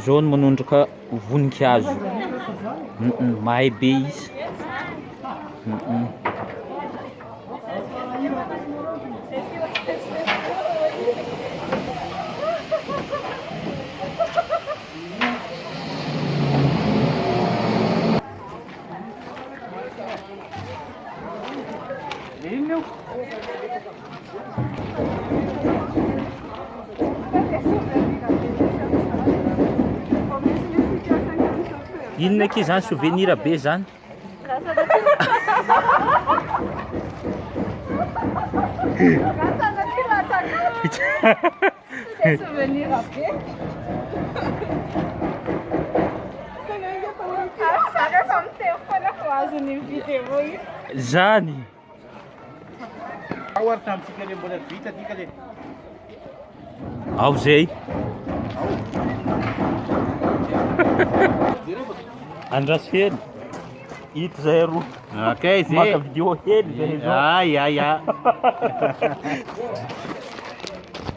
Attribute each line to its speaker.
Speaker 1: Zao no manondraka voninkazo. Mahay be izy. Inona akia zany souvenir be zany?
Speaker 2: Souvenir be. Rehefa miteny foana vao azon'iny vidéo iny.
Speaker 1: Zany.
Speaker 3: Ao ary tamintsika le mbola vita tika le.
Speaker 1: Ao zay. Andraso hely. Ito zay ro.
Speaker 3: Okay, zay.
Speaker 1: Maka vidéo hely zay zao.
Speaker 3: Ay, ay, ay.